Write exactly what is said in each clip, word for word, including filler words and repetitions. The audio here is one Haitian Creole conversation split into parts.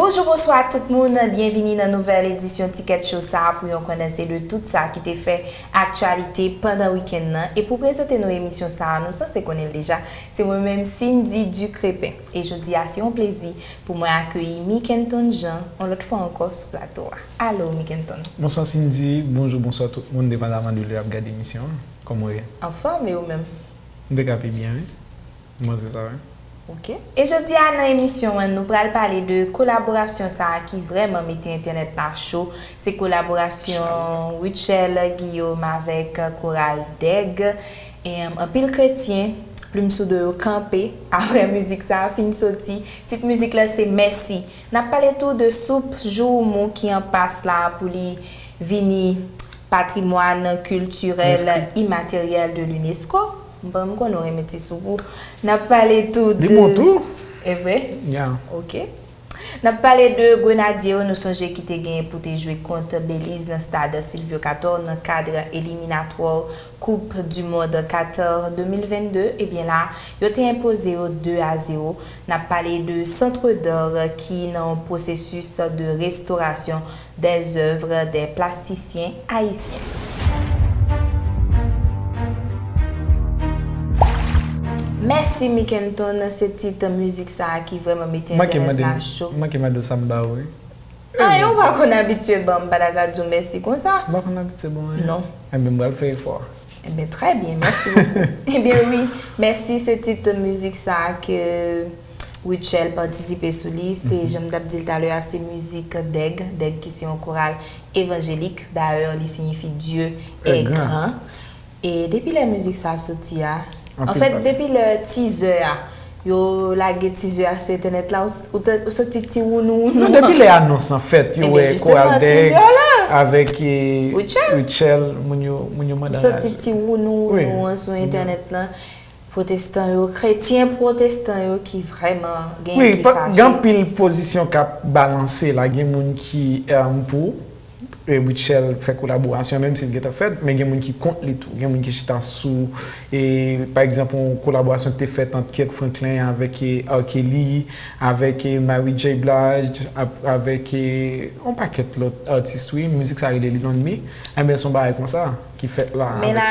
Bonjou, bonswa tout moun, byenvini nan nouvèl edisyon Ticket Show sa a pou yon kondanse de tout sa ki te fè aktyalite pandan wikenn nan. E pou prezante nou emisyon sa a, nou sanse konnen l deja, se mwen menm Cindy Ducrépin. E jodi a, se yon plezi pou mwen akeyi Mikenton Jean, yon lòt fwa ankò sou plato a. Alo, Mikenton. Bonswa Cindy, bonjou, bonswa tout moun, depandaman de lè y ap gade emisyon an. Kòman w ye? Anfòm, e ou menm? M te ka pi byen, wi. Mwen se sa, wi. Ok. E jodi a nan emisyon an, nou pral pale de kolaborasyon sa a ki vrèman mete entènèt la cho. Se kolaborasyon Rutshelle Guillaume avèk koral Dèg. E, anpil kretyen, plim sou do yo kanpe apre mizik sa a fin soti. Tit mizik la se Mèsi. N ap pale tou de soup Joumou ki an pas la pou li vini patrimwàn kiltirèl imateryèl de l'UNESCO. M pa, m konnen w renmen ti soup ou. N ap pale tou de... Li bon tou. E vre? Ya. Ok. N ap pale de Grenadye yo, nou sonje ki te gen pou te jwe kont Beliz nan stad Sylvio Cator nan kad eliminatwa Coupe du Monde Qatar de mil vennde. Ebyen la, yo te enpoze yo de a zewo. N ap pale de Centre d'Art ki nan yon pwosesis de restorasyon des œuvres des plasticiens haïtiens. Mèsi Mikenton, se tit mizik sa a ki vrèman mete entènèt la cho. M manke mande w sa m ba ou, wi. Anyen, ou pa konn abitye ban m, m pa ta ka di w mèsi konsa. M pa konn abitye ban w anyen? Non. Enben, m pral fè efò a. Enben, trè byen, mèsi bokou. Ebyen wi, Mèsi se tit mizik sa a ke Rutshelle patisipe sou li. Se, jan m t ap di l talè a, se mizik Dèg. Dèg ki se yon koral evanjelik. Dayè, li siyifi Dieu est grand. E depi lè mizik sa a soti a, anfèt, depi lè tizè a, yo lage tizè a sou entènèt la, ou, ou, ou santi ti wounou wounou an. Non, depi lè anons lan fèt, yo wè koral Dèg avèk, eh, Rutshelle, moun yo, moun yo mande anraje. Ou santi ti wounou wounou an sou entènèt lan. Pwotestan yo, kretyen pwotestan yo ki vrèman genyen ki fache. Wi, gen anpil pozisyon k ap balanse la. Gen moun ki, eh, pou, eh, Rutshelle fè kolaborasyon, menm si l gentan fèt, men gen moun ki kont li tou. Gen moun ki chita sou, eh, pa egzanp, yon kolaborasyon ki te fèt ant Kirk Franklin avèk, eh, R. Kelly, avèk, eh, Mary J. Blige, avèk, eh, yon pakèt lòt atis, wi. Mizik sa rele Lil on Me. Enben, se yon bagay konsa ki fèt la. Men la,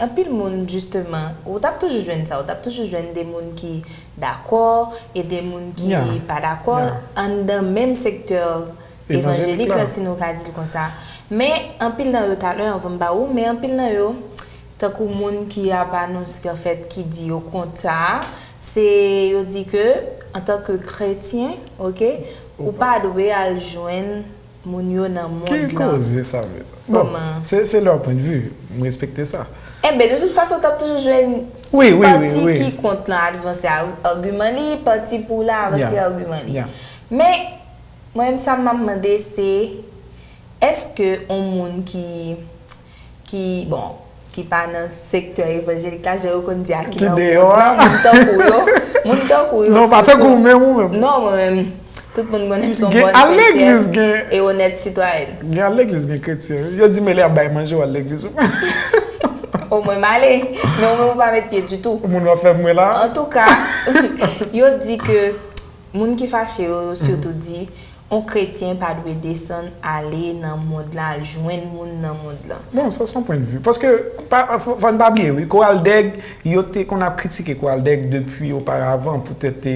anpil moun, jisteman, ou t ap toujou jwenn sa, ou t ap toujou jwenn de moun ki dakò e de moun ki pa dakò anndan menm sektè evanjelik la, si nou ka di l konsa. Men, anpil nan yo, talè, anvan m ba ou, men anpil nan yo, tankou moun ki ap anons, ki, anfèt, ki di yo kont sa a, se yo di ke, antanke kretyen, ok, ou pa dwe al jwenn moun yo nan mond lan. Ki koze sa vle di? Bon, se, se leur point de vue. M respekte sa. Enben, de tout fason, w t ap toujou jwenn pati ki kont lan avanse agiman li, pati pou la avanse agiman li. Men, mwen menm, sa m ap mande, se, èske yon moun ki, ki, bon, ki pa nan sektè evanjelik la, jan yo konn di a, ki nan mond lan, moun tankou yo, moun tankou yo, non, pa tankou ou menm, ou menm. Non, mwen menm, tout moun konnen m se yon bòn kretyen e onèt sitwayèn. Gen al legliz, gen kretyen. Yo di, men lè y ap bay manje, w al legliz ou. Omwen m ale, men ou menm ou pa met pye ditou. Moun w ap fè mwen la. Antouka, yo di ke moun ki fache yo, yo sitou di, yon kretyen pa dwe desann ale nan mond lan, al jwenn moun nan mond lan. Bon, sa se yon pwen de vi. Paske, pa, fò, fò n pa bliye, wi, koral Dèg, yo te konn ap kritike koral Dèg depi oparavan, poutèt, e,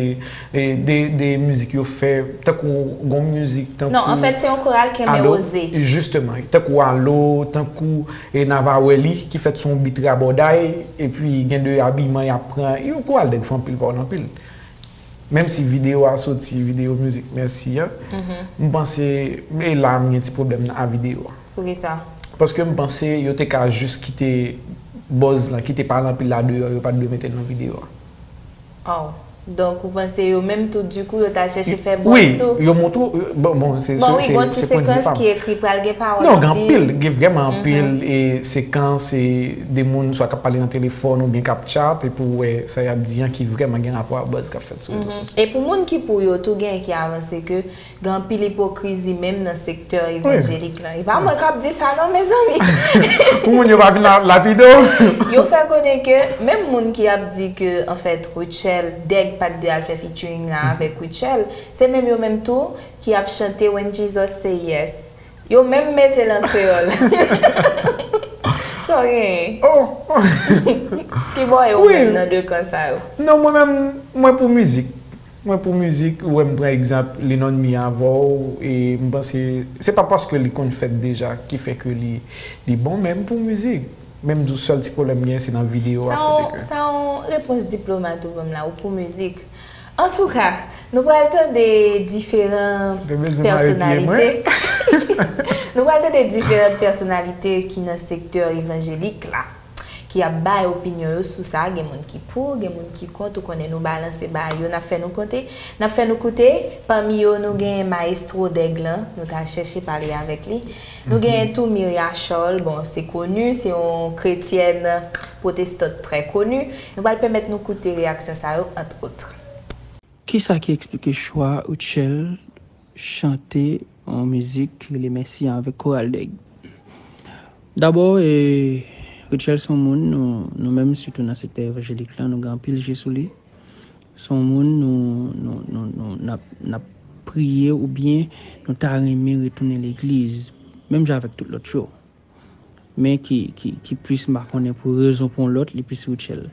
e, de, de mizik yo fè, tankou gon mizik, tankou... Non, anfèt, se yon koral ki renmen oze. Jisteman, tankou Alo, tankou, e, Nava Wèli, ki fèt sou yon bit rabòday, epi gen de abiman y ap pran. Yo, koral Dèg fè anpil pawòl anpil. Menm si videyo a soti, videyo mizik Mèsi an, m panse, e la m gen ti pwoblèm a videyo a. Poukisa? Paske m panse yo te ka jis kite buzz lan, kite pale anpil la deyò, yo pa t dwe mete l nan videyo a. Oh. Donk, ou panse yo menm tou, dikou, yo t al chèche fè buzz tou? Wi, yo montre, bon, bon, se, bon, se, wi, se, gon ti sekans ki ekri pral gen pawòl anpil. Non, gen anpil, gen vrèman anpil, e, sekans, e, de moun swa k ap pale nan telefòn oubyen k ap chat, epi w wè sa y ap di an ki vrèman gen rapò a buzz k ap fèt sou rezo sosyo. E pou moun ki pou yo tou, gen ki avanse ke gen anpil ipokrizi menm nan sektè evanjelik lan. E pa mwen k ap di sa non, mezanmi. Pou moun yo pa vin la, lapide w. Yo fè konnen ke menm moun ki ap di ke, anfèt, Rutshelle Dèg Pat de al fè featuring la avèk Rutshelle. Se menm yo menm tou ki ap chante When Jesus Say Yes. Yo menm mete l an kreyòl. Sa w genyen? Oh! Ki bò yo Wi. Menm nan de kan sa yo? Non, mwen menm, mwen pou mizik. Mwen pou mizik, ou wè m pran egzanp Lenon Mi avè w, e m panse se pa paske li konn fèt deja ki fè ke li, li bon, men m pou mizik. Menm di w sèl ti pwoblèm gen se nan videyo a Sa kote yon ke. Sa yon repons diplomat ou ban m la, ou pou mizik. Antouka, nou pral tande diferan Te bezwen mare pye mwen. pèsonalite. Nou pral tande diferan pèsonalite ki nan sektè evanjelik la, ki ap bay opinyon yo sou sa. Gen moun ki pou, gen moun ki kont, ou konnen nou balanse bagay yo, n ap fè nou konte, n ap fè nou koute. Pami yo, nou gen Maestro Dèg lan, nou ta chèche pale avèk li. Nou gen tou Miria Charles, bon, se koni, se yon kretyèn pwotestan trè koni. Nou pral pèmèt nou koute reyaksyon sa yo, ant ot. Kisa ki eksplike chwa Rutshelle chante yon mizik ki rele Mèsi an avèk Koral Dèg? Dabò, e, Rutshelle se yon moun, nou, nou menm, sitou nan sektè evanjelik la, nou gen anpil je sou li. Se yon moun nou, nou, nou, nou, n ap, n ap priye oubyen nou ta renmen retounen legliz, menm jan avèk tout lòt yo. Men ki, ki, ki plis m pa konnen pou rezon pou yon lòt, li plis Rutshelle.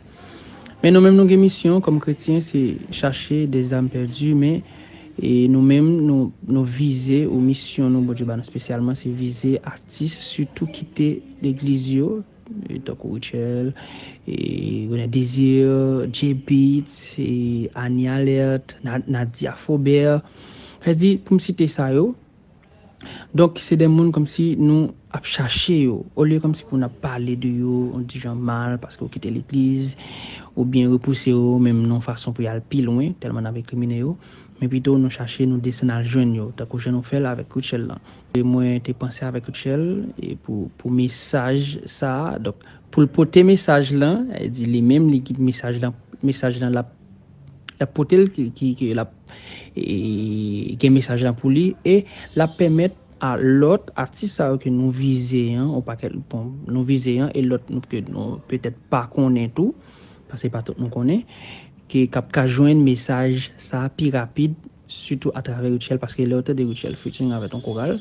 Men nou menm nou gen misyon kòm kretyen, se chache des âmes perdues, men e nou menm nou, nou vize, ou misyon nou Bondye ba nou espesyalman, se vize atis, sitou ki te legliz yo, e tankou Rutshelle, e René Désir, J-Beatz, e Annie Alerte, Na- Nadia Faubert. Sa di, pou m site sa yo, donk, se de moun kòmsi nou ap chache yo. Olye kòmsi pou n ap pale de yo, on di jan mal, paske yo kite legliz, oubyen repouse yo, menm non fason pou y al pi lwen, tèlman n ap enkrimine yo. Men pito nou chache, nou desann al jwenn yo, tankou jan nou fè l avèk Rutshelle lan. E mwen te panse avèk Rutshelle, e pou, pou mesaj sa a, donk, pou l pote mesaj lan, e di li menm, li ki mesaj lan, mesaj lan l ap, l ap pote l, ki, ki, ki l ap e, gen mesaj lan pou li, e l ap pèmèt a lòt atis sa yo ke nou vize an, yon pakèt, bon, nou vize an, e lòt nou, ke nou petèt pa konnen tou, paske pa tout nou konnen, ke k ap ka jwenn mesaj sa a pi rapid, sitou atravè Rutshelle, paske lè yo tande Rutshelle featuring avèk yon koral,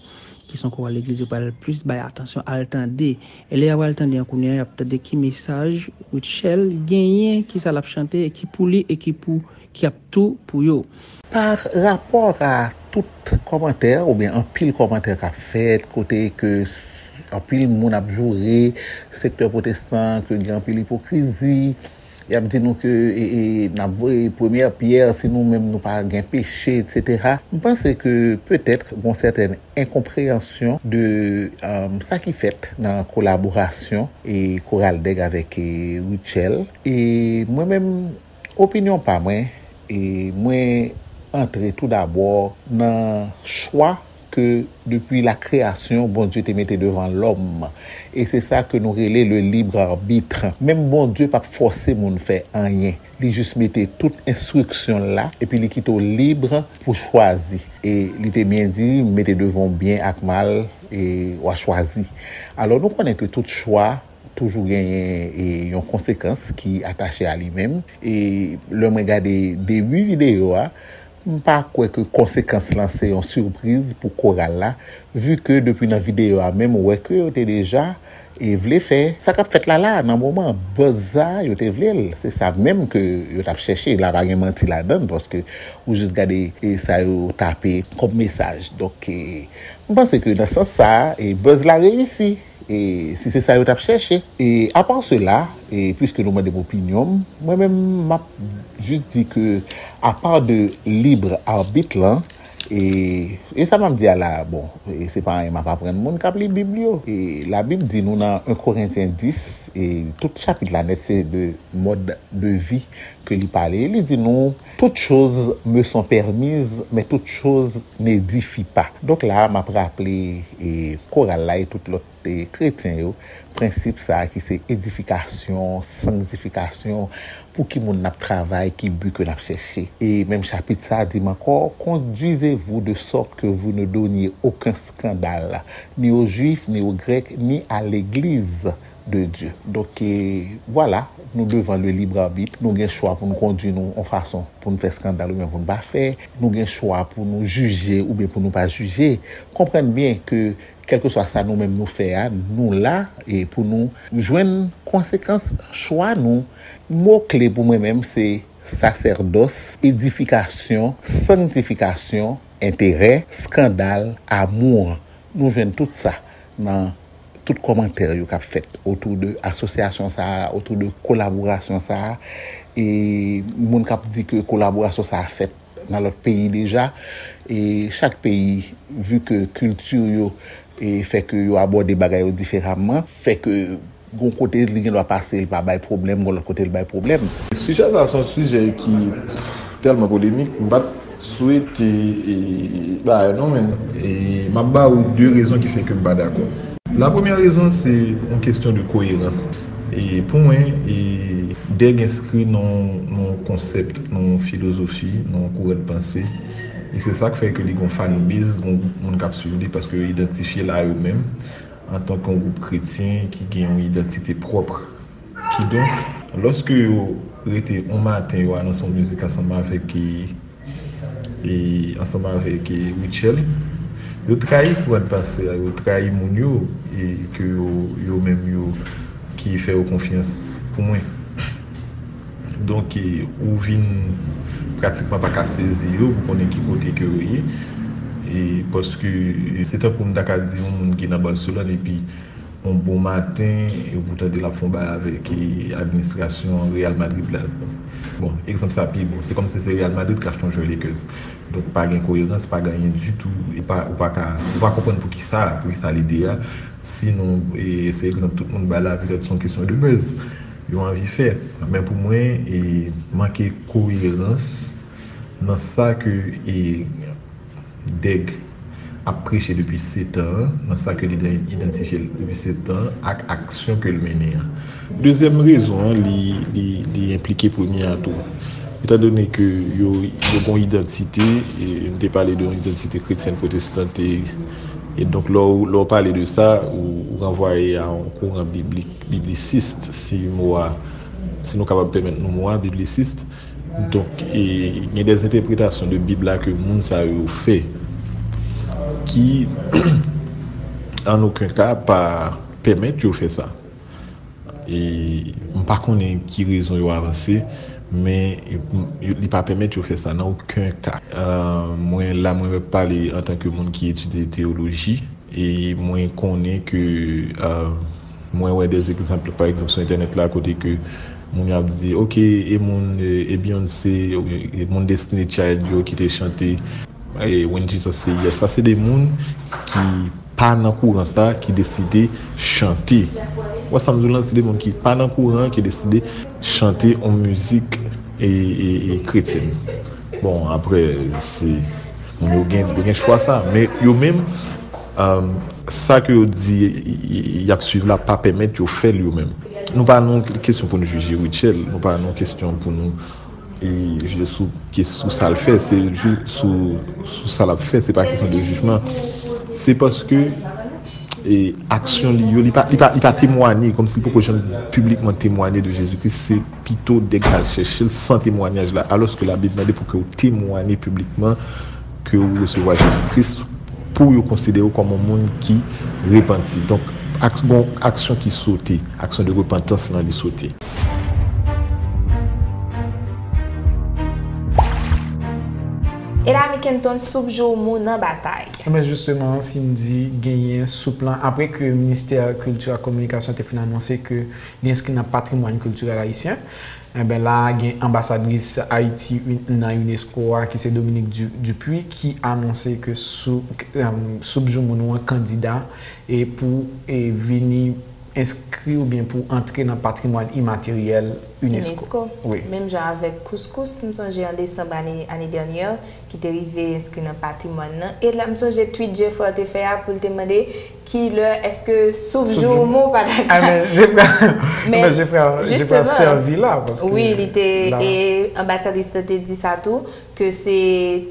ki se yon koral legliz, yo pral plis bay atansyon al tande. E lè y ap al tande an kounye a, y ap tande ki mesaj Rutshelle genyen, ki sa l ap chante, e ki pou li, e ki pou, ki ap tou pou yo. Pa rapò a tout kòmantè oubyen anpil kòmantè k ap fèt, kote ke anpil moun ap joure sektè pwotestan, ke gen anpil ipokrizi, y ap di nou ke e, e, n ap voye premyè pyè si nou menm nou pa gen peche, etsetera. M panse ke petèt gon sètèn enkonpreyansyon de um, sa ki fèt nan kolaborasyon e Koral Dèg avèk e, Rutshelle. E mwen menm, opinyon pa mwen, e mwen antre tou dabò nan chwa ke depi la kreyasyon Bondye te mete devan lòm. E se sa ke nou rele le libre arbitre. Menm Bondye p ap fòse moun fè anyen. Li jis mete tout enstriksyon l la, epi li kite w lib pou chwazi. E li te byen di, mete devan w byen ak mal, e w a chwazi. Alò, nou konnen ke tout chwa toujou genyen e, yon konsekans ki atache a li menm. E lè mwen gade debi videyo a, m pa kwè ke konsekans lan se yon sipriz pou koral la, vi ke depi nan videyo a menm, ou wè ke yo te deja e vle fè sa k ap fèt la la, nan moman buzz sa, yo te vle l. Se sa menm ke yo t ap chèche. La pa gen manti ladan l, paske ou jis gade e sa yo tape kòm mesaj. Donk, e, m panse ke nan sans sa, e buzz la reyisi. E si se sa yo t ap chèche. E apa sela, e piske nou mande m opinyon m, mwen menm m ap jis di ke apa de libre arbitre lan, e, e sa m ap di a la, bon, e se pa anyen m ap aprann moun k ap li Bib yo. E Labib di nou nan en Korentyen dis, e tout chapit la nèt se de mòd de vi ke li pale. Li di nou, toutes choses me sont permises, mais toutes choses n'édifient pas. Donk la, m ap raple e, koral la e tout lòt e, kretyen yo, prensip sa a ki se edifikasyon, sanktifikasyon, pou ki moun n ap travay, ki bi ke n ap chèche. E menm chapit sa a di m ankò, conduisez-vous de sorte que vous ne donniez aucun scandale, ni aux Juifs, ni aux Grecs, ni à l'Église. de Dieu. Donk, e, vwala, nou devan le libre arbitre, nou gen chwa pou nou kondui nou yon fason pou nou fè skandal oubyen pou nou pa fè, nou gen chwa pou nou jije oubyen pou nou pa jije. Konprann byen ke kèlkeswa sa nou menm nou fè a, nou la e pou nou jwenn konsekans chwa nou. Mo kle pou mwen menm se sasèdòs, edifikasyon, sanktifikasyon, enterè, skandal, amou. Nou jwenn tout sa nan tout kòmantè yo k ap fèt otou de asosyasyon sa a, otou de kolaborasyon sa a, e moun k ap di ke kolaborasyon sa a fèt nan lòt peyi deja, e chak peyi, vi ke kilti yo, e fè ke yo abòde bagay yo diferaman, fè ke gon kote li gen dwa pase, li pa bay pwoblèm, gon lòt kote li bay pwoblèm. Sijè sa a se yon sijè ki tèlman polemik, m pa t swete, e, bagay non, men, e, m ap ba ou de rezon ki fè ke m pa dakò. La premyè rezon, se yon kesyon de koyerans. E pou mwen, e, Dèg enskri nan yon, nan yon konsèp, nan yon filozofi, nan yon kouran de panse. E se sa k fè ke li gon fanbase, gon moun k ap swiv li, paske yo idantifye l a yo menm, antanke yon gwoup kretyen ki gen yon idantite pwòp. Kidonk, lòske yo rete yon maten, yo anonse yon mizik ansanm avèk, e, e, ansanm avèk, e, Rutshelle, yo trayi kouran de panse a, yo trayi moun yo, e, ke yo, yo menm yo ki fè yo konfyans pou mwen. Donk, e, ou vin pratikman pa ka sezi yo pou konnen ki kote ke yo ye. E paske se tankou m ta ka di yon moun ki nan Barcelone epi yon bon maten, e ou tande l ap fè yon bagay avèk, e, administrasyon Real Madrid la. Bon, egzanp sa pi bon. Se kòmsi se Real Madrid k achte yon jwè Lakers. Donk, pa gen koyerans, pa gen anyen ditou. E pa, ou pa ka, ou pa konprann poukisa, poukisa lide a. Sinon, e, se egzanp tout moun ba la, petèt se yon kesyon de buzz yo anvi fè. Men pou mwen, e, manke koyerans nan sa ke, e, Dèg ap preche depi sèt an, nan sa ke li idantifye l depi sèt an, ak aksyon ke l mennen an. Dezyèm rezon an, li, li, li enplike premye a tou. Etandone ke yo, yo gen yon idantite, e m te pale de yon idantite kretyèn pwotestan, e, e donk lè w, lè w pale de sa, ou, ou ranvwaye a yon kouran biblik, biblisist, si mo a, si nou kapab pèmèt nou mo a, biblisist. Donk, e, gen de entèpretasyon de Bib la ke moun sa yo fè ki, an okenn ka, pa pèmèt yo fè sa. E m pa konnen ki rezon yo avanse, men yo, li pa pèmèt yo fè sa nan okenn ka. Euh, mwen la, mwen pale antanke moun ki etidye teyoloji, e mwen konnen ke, euh, mwen wè de egzanp, pa egzanp, sou entènèt la, kote ke moun yo ap di, ok, e moun, e, e Beyoncé, e moun Destiny Child yo ki te chante, e When Jesus Say Yes. Sa se de moun ki pa nan kouran sa, ki deside chante. Ou wè sa m di w lan, se de moun ki pa nan kouran, ki deside chante yon mizik, e, e, e kretyèn. Bon, apre, se moun yo gen, yo gen chwa sa. Men yo menm, um, sa ke yo di y, y, y ap swiv la pa pèmèt yo fè l yo menm. Nou pa nan yon kesyon pou nou jije Rutshelle, nou pa nan yon kesyon pou nou, e, jije sou, sou sa l fè, se jis sou, sou sa l ap fè, se pa kesyon de jijman. Se paske, e, aksyon li yo, li pa, li pa, li pa temwanye, kòmsi li poko janm piblikman temwanye de Jezikri, se pito Dèg k al chèche l san temwanyaj la, alòske Labib mande pou ke w temwanye piblikman ke w resevwa Jezikri pou yo konsidere w kòm yon moun ki repanti. Donk, ak, gon aksyon ki sote, aksyon de repantans lan li sote. Elami Kenton, Soup Joumou nan batay. Enben, jisteman, Cindy genyen soup lan, apre ke Ministè Kilti ak Kominikasyon te fin anonse ke li enskri nan patrimwàn kiltirèl ayisyen, enben, la a gen anbasadris Ayiti nan UNESCO a, ki se Dominique Du-, Dupuy, ki anonse ke sou, soup joumou nou an kandida e pou, e, vini enskri oubyen pou antre nan patrimwàn imateryèl UNESCO. Wi. Menm jan avèk Couscous, m sonje an desanm ane, ane dènyè, ki te rive enskri nan patrimwàn nan. E la, m sonje tweet Jeffrey te fè a pou l te mande ki lè èske soup joumou pa ta ka. Ah, men Jeffrey, men Jeffrey, Jeffrey sèvi la, paske wi, li te, e anbasadris la te di sa tou, ke se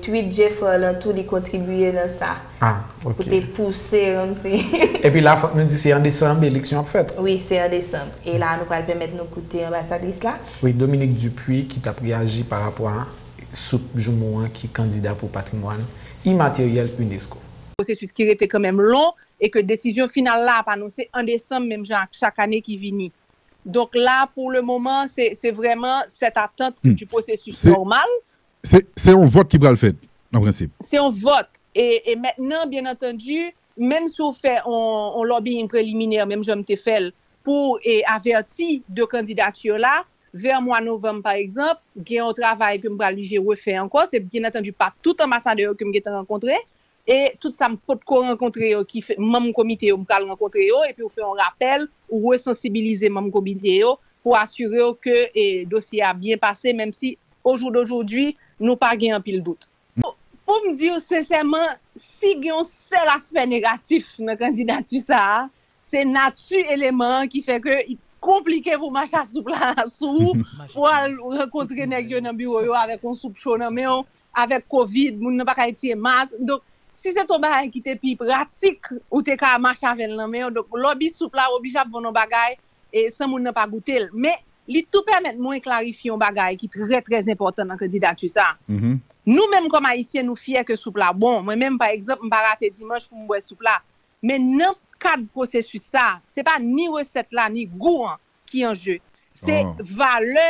tweet Jeffrey lan tou li kontribye nan sa. Ah, ok. Pou te pouse, kòmsi. Epi la, fòk nou di se an desanm eleksyon ap fèt. Wi, se an desanm. E la, nou pral pèmèt nou koute anbasadris la. Wi, Dominique Dupuy ki t ap reyaji pa rapò a soup joumou an ki kandida pou patrimwàn imateryèl UNESCO. Pwosesis ki rete kanmenm lon e ke desizyon final la ap anonse an desanm, menm jan ak chak ane ki vini. Donk la, pou le moman, se, se vrèman cette attente du processus normal. Se, se yon vòt ki pral fèt, an prensip. Se yon vòt. E, e mentnan, byen antandi, menm si w fè on, on lobbying preliminè, menm jan m te fè l, pou, e, avèti de kandidati la, vè mwa novanm, pa egzanp, gen yon travay ke m pral blije refè ankò. Se, byen antandi, pa tout anbasadè yo ke m gentan rankontre, e tout sa m potko rankontre yo ki fè, manm komite yo, m pral rankontre yo, epi w fè yon rapèl, ou resansibilize manm komite yo pou asire w ke, e, dosye a byen pase, menm si, au jour d'aujourd'hui, nou pa gen anpil dout. Pou, pou m di w sensèman, si gen yon sèl aspè negatif nan kandidati sa a, se nati eleman an ki fè ke li konplike pou mach a soup la sou ou, pou al rankontre nèg yo nan biwo yo avèk yon soup cho nan men w, avèk kovid, moun nan pa ka retire mas. Donk, si se te yon bagay ki te pi pratik, ou te ka mache avè l nan men w. Donk, lòbi soup la oblije ap vann yon bagay, e, san moun nan pa goute l. Men, li tou pèmèt mwen klarifye yon bagay ki trè, trè enpòtan nan kandidati sa a. Nou menm kòm Ayisyen, nou fyè ke soup la bon. Mwen menm, pa egzanp, m pa rate dimanch pou m bwè soup la. Men nan kad pwosesis sa, se pa ni resèt la, ni gou an ki an je. Se valè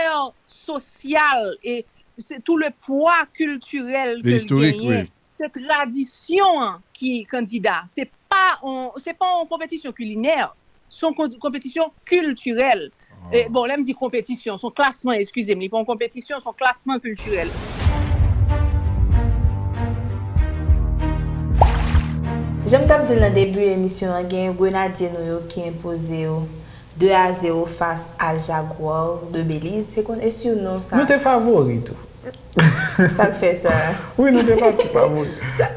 sosyal e se tout le pwa kiltirèl ke l genyen. Se tradisyon an ki kandida. Se pa on, se pa on konpetisyon kilinè. Se on kon-, konpetisyon kiltirèl. E, bon, lè m di konpetisyon, se on klasman, eskize m, li pa on konpetisyon, se on klasman kiltirèl. Jan m t ap di l nan debi emisyon an, gen Grenadye nou yo ki enpoze yo de a zewo fas a Jaguar de Belize. Se kon, e surnom sa. Nou te favori tou. Sa k fè sa? Wi, nou te pati favori.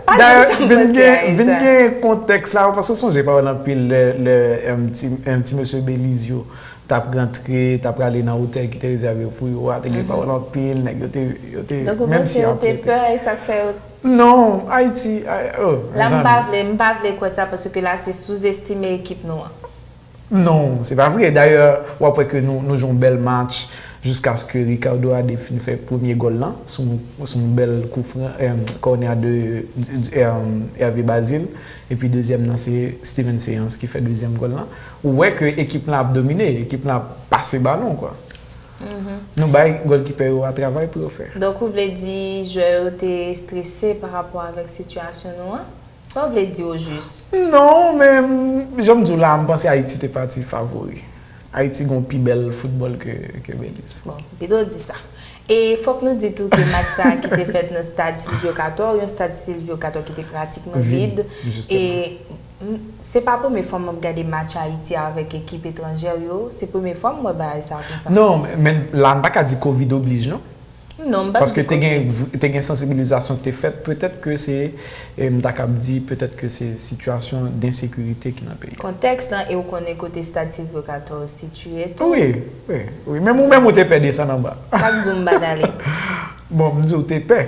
Dayè, vin gen, vin gen kontèks la, paske w sonje pa wè l anpil lè, lè, em, ti, em, ti mesye Belize yo t ap rantre, t ap prale nan otèl ki te rezève pou yo a, te gen pawòl anpil, nèg yo te, yo te, menm si yo te pè, e sa k fè yo. Non, Ayiti, ay, oh, la, m pa vle, m pa vle kwè sa, paske la, se souzestime ekip nou an. Non, se pa vre. Dayè, w ap wè ke nou, nou jwe yon bèl match jiskaske Ricardo Adé fin fè premye gòl lan sou, sou yon bèl koufran, em, kònè de, em, Hervé Bazile. Epi dezyèm nan, se Steven Séance ki fè dezyèm gòl lan. Ou wè ke ekip lan ap domine, ekip lan ap pase balon, kwa. Nou bay gòlkipè yo a travay pou yo fè. Donk, ou vle di jwè yo te strese pa rapò avèk sitiyasyon nou an? Sa w vle di ojis? Non, men, jan m di w la, m panse Ayiti te pati favori. Ayiti gon pi bèl foutbòl ke, ke Belize. Bon, pito di sa. E fòk nou di tou ke match sa a ki te fèt nan stad Sylvio Cator, yon stad Sylvio Cator ki te pratikman vid. E, m, se pa premye fwa m ap gade match Ayiti avèk ekip etranjè yo. Se premye fwa m wè bagay sa a konsa. Non, men, men la, n pa ka di kovid oblij, non. Non, m p ap di kovid. Paske te gen, te gen sansibilizasyon ki te fèt. Petèt ke se, e, m ta kab di, petèt ke se sitiyasyon densekirite ki nan peyi a. Kontèks lan, e ou konnen kote stad Sylvio Cator sitiye tou. Wi, wi, wi. Menm ou menm ou te pè desann anba. M p ap di w m pa t ale. Bon, m di w te pè.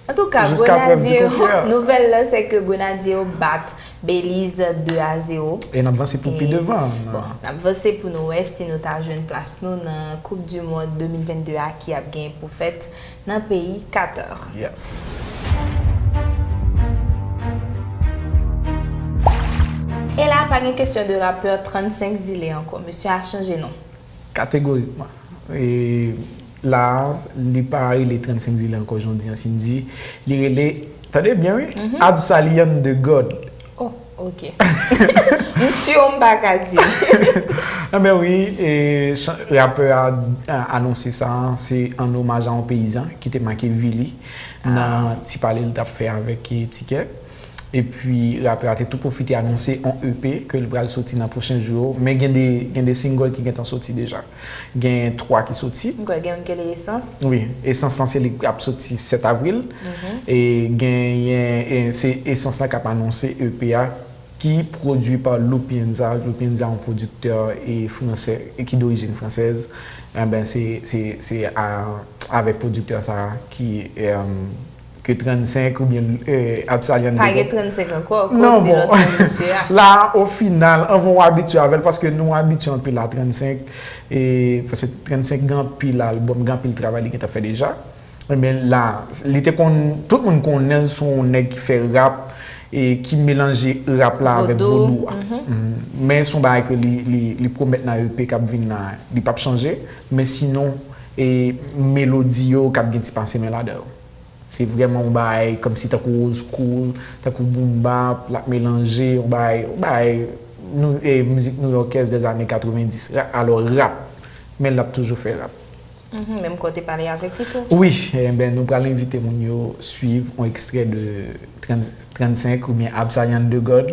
Antouka, Grenadye yo, nouvèl lan se ke Grenadye yo bat Belize de a zewo. E n ap vanse pou pi devan. Bon, n ap vanse pou nou wè si nou ta jwenn plas nou nan Coupe du Monde de mil vennde a ki ap gen pou fèt nan peyi Qatar. Yes. E la, pa gen kesyon de rapè trannsenk zile ankò. Mesye a chanje non. Kategorikman. E la, li pa rele trannsenk zile ankò, jan w di an, Cindy. Li rele, tande byen, wi, Absalian the God. Oh, ok. M si m pa ka di. Anben wi, e, chan-, rapè a, a, anonse sa, se an omaj a yon peyizan ki te make vi li nan ti pale l t ap fè avèk, e, Tikè. Epi rapè a te tou pwofite anonse yon E P ke l pral soti nan pwochen jou yo, men gen de, gen de single ki gentan soti deja. Gen twa ki soti. M kwè gen youn ki rele Esans. Wi, Esans lan se li k ap soti sèt avril. E genyen, e se Esans lan k ap anonse E P a ki pwodui pa Loupienza. Loupienza yon pwodiktè e fransè, e ki dorijin fransèz. Enben, se, se, se a, avèk pwodiktè sa a ki, em, ke trannsenk oubyen, eh, Absalian de Pa gen God. trannsenk ankò, Non, kote bon. Lòt non, mesye a. La, o final, anvan w abitye avè l, paske nou abitye anpil a trannsenk, e, paske trannsenk gen anpil albòm, gen anpil travay li gentan fè deja. Men la, li te konn, tout moun konnen l se yon nèg ki fè rap, e ki melanje rap la avèk Vodou, vodou a. Mhm. Men se yon bagay ke li, li, li pwomèt nan E P k ap vin la, li p ap chanje. Men sinon, e melodi yo k ap gen ti pase men ladan yo. Se vrèman yon bagay kòmsi tankou old school, tankou boom bap, l ap melanje, yon bagay, yon bagay nou, e, mizik nouyòkèz dèzane katrevenndis, ra- alò rap, men l ap toujou fè rap. Mhm, menm kote pale avèk li tou. Wi, enben, nou pral envite moun yo swiv yon ekstrè de trannsenk oubyen Absalian de God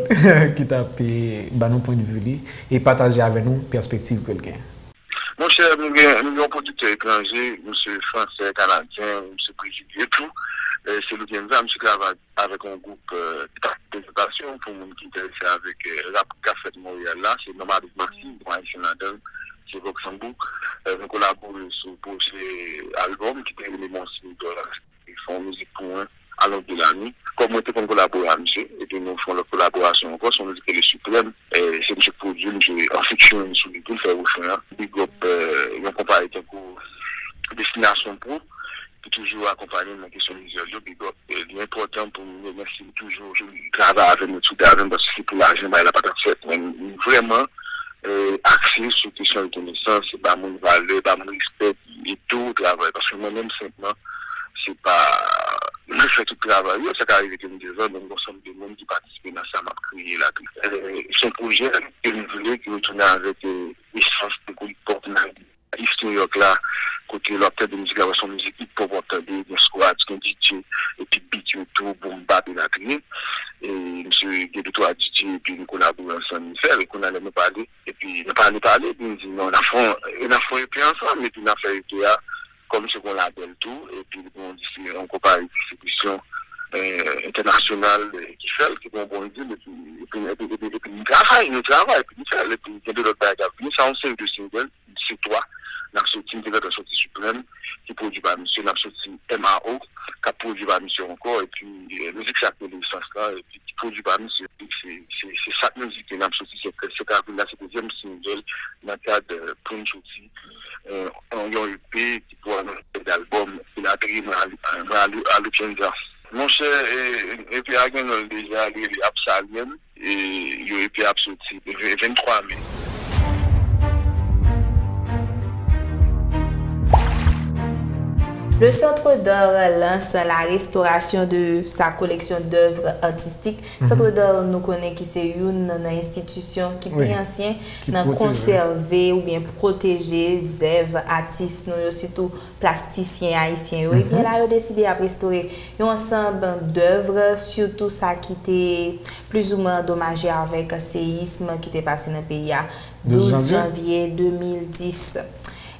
ki t ap, e, ban nou pwendvi li e pataje avè nou pèspektiv ke l gen. Monchè, nou gen, nou gen yon pwodiktè etranje, misye fransè, kanadyen, misye brezilyen tou. Eh, se Loupienza, misye travay avèk yon gwoup, eh, ki ta prezantasyon pou moun ki enterese avèk, eh, rap k ap fèt Monreyal la. Se Nomadous Massive, bon, ayisyen ladan l, se Voksanbouk. Eh, nou kolabore sou pwojè albòm ki te rele Mon Siridò la. Li fè yon mizik pou mwen, Alon de la Nuit. Kòm mwen te konn kolabore a misye, epi nou fè yon lòt kolaborasyon ankò, se yon mizik ki rele Suprême. Eh, se misye k pwodui l, misye an featuring sou li tou, l fè refren an. Big up, eh, yon konpayi tankou Destinasyon Pro, ki toujou akonpanye m nan kesyon vizyèl yo, big up. Eh, li enpòtan pou m remèsye l toujou, li travay avè m, etid avè m, paske si se pou lajan, bagay la pa t ap fèt. Men li vrèman, eh, akse sou kesyon rekonesans, ba moun valè, ba moun respè, e tou travay. Paske mwen menm senpman, se pa mwen fè tout travay yo, sa ka rive ke m dezòd, men m gen yon ansanm de moun ki patisipe nan sa m ap kreye la tou. Eh, se yon pwojè ke m vle ki retounen avèk, eh, esans de gwoup pòp nan East New York la, kote lè w ap tande mizik la, w ap tande mizik hip hop, w ap tande gen squat, gen D J, epi beat yo tou, boom bap, elatriye. E misye gen de twa D J, epi nou kolabore ansanm, nou fè l, kounye a lè nou pale, epi nou pale, pale, epi nou di, non, n ap fè yon, n ap fè yon E P ansanm, epi n ap fè E P a, kòm se gon labèl tou, epi li gon distribisyon, yon konpayi distribisyon, eh, entènasyonal, eh, ki fè l, ki gon bon deal, epi, epi, epi, epi, epi nou travay, nou travay, epi nou fè l, epi gen de lòt bagay k ap vini, sa yon seri de single, se twa, n ap soti, m te gentan soti Supreme, ki pwodui pa misye, n ap soti M A O, k ap pwodui pa misye ankò, epi, eh, mizik sa k rele Esans la, epi ki pwodui pa misye, se, se, se sa k mizik ke n ap soti, se, se ka vin la, se dezyèm single nan kad, eh, pou n soti, eh, yon E P ki pou anonse albòm, elatriye, mwen a, mwen a, a Loupienza. Monchè, eh, E P a gen non l deja, li rele Absalian. E yo, E P a ap soti le venntwa me. Le Centre d'Art lance la restauration de sa collection d'œuvres artistiques. Centre d'Art, nou konnen ki se youn nan enstitisyon ki pi ansyen nan konsève oubyen pwoteje zèv atis nou yo, sitou plastisyen ayisyen yo. Ebyen, la yo deside ap restore yon ansanm dèv, sitou sa ki te plizoumwen andomaje avèk seyism ki te pase nan peyi a douz janvye de mil dis.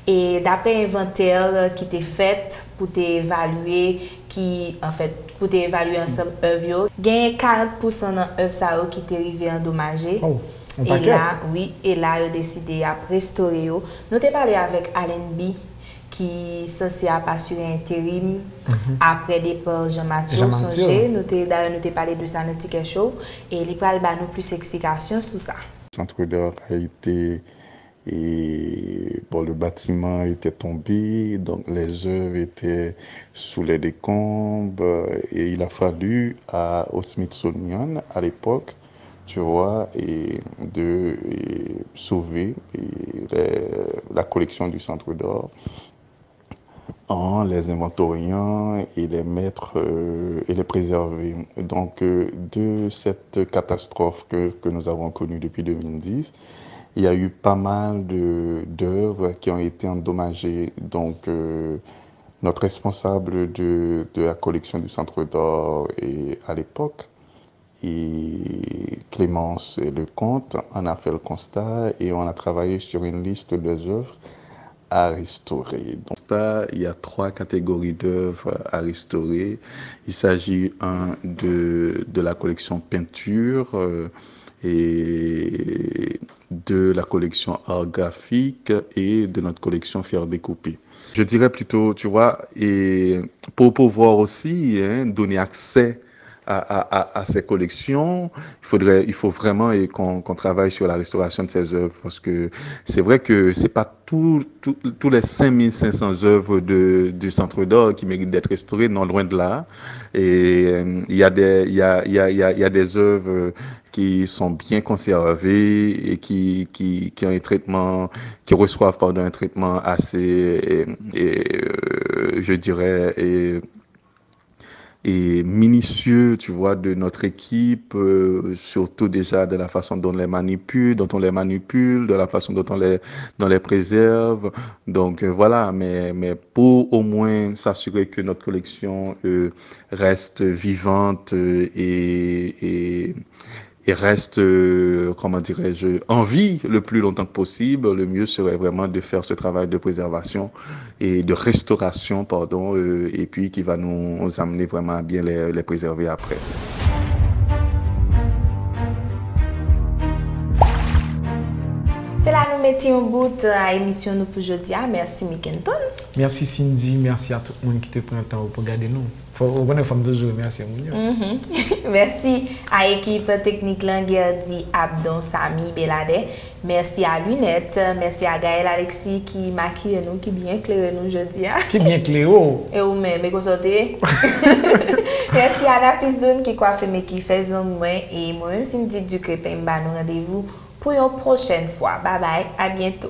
E daprè envantè ki te fèt pou te evalye ki, anfèt, pou te evalye ansanm èv yo, genyen karant pousan nan èv sa yo ki te rive andomaje. E la, wi, e la yo deside ap restore yo. Nou te pale avèk Allen B, ki sanse ap asire enterim aprè depa Jean Mathieu. Ou sonje, nou te, dayè nou te pale de sa nan Ticket Show, e li pral ba nou plis eksplikasyon sou sa. Centre d'Art a été, et, bon, le bâtiment était tombé, donc les œuvres étaient sous les décombres, et il a fallu à, au Smithsonian à l'époque, tu vois, et de et sauver et les- la collection du Centre d'Art en les inventoriant et les mettre euh, et les préserver. Donc, euh, de cette catastrophe que, que nous avons connue depuis deux mille dix, il y a eu pas mal de- d'œuvres qui ont été endommagées. Donc, euh, notre responsable de, de la collection du Centre d'Art et à l'époque et Clémence Lecomte, on a fait le constat et on a travaillé sur une liste des œuvres à restaurer. Donc, constat, il y a trois catégories d'œuvres à restaurer. Il s'agit, un, de, de la collection peinture, euh, et de la collection art graphique et de notre collection Fier Découpé. Je dirais plutôt, tu vois, et pour pouvoir aussi, hein, donner accès à, à, à, à ces collections, il faudrait, il faut vraiment, et qu'on, qu'on travaille sur la restauration de ces œuvres, parce que c'est vrai que c'est pas tout, tout, tous les cinq mille cinq cents œuvres de, du Centre d'Art qui méritent d'être restaurées, non, loin de là. Et euh, il y a des, il y a, il y a, il y a, il y a des œuvres qui sont bien conservées et qui, qui, qui ont un traitement, qui reçoivent, pardon, un traitement assez, et, et, euh, je dirais, et, et minutieux, tu vois, de notre équipe, euh, surtout déjà de la façon dont on les manipule, dont on les manipule, de la façon dont on les, dont on les préserve. Donc euh, voilà, mais, mais pour au moins s'assurer que notre collection euh, reste vivante euh, et, et et reste, euh, comment dirais-je, en vie le plus longtemps que possible, le mieux serait vraiment de faire ce travail de préservation et de restauration, pardon, euh, et puis qui va nous amener vraiment à bien les, les préserver après. Se la nou mete yon bout a emisyon nou pou jodi a. Mèsi Mikenton. Mèsi Cindy, mèsi a tout moun ki te pran tan yo pou gade nou. Fò, ou konnen fò m toujou remèsye moun yo. Mèsi a ekip teknik lan, Gerdy, Abdon, Samy, Beladè. Mèsi a Lunèt, mèsi a Gaël Alexis ki makiye nou, ki byen klere nou jodi a. Ki byen klere w. E ou menm, e konsa w te ye? Mèsi a Napis Doun ki kwafe m e ki fè zong mwen. E mwen menm Cindy Ducrépin m ba nou randevou pou yon pwochèn fwa. Babay, a byento.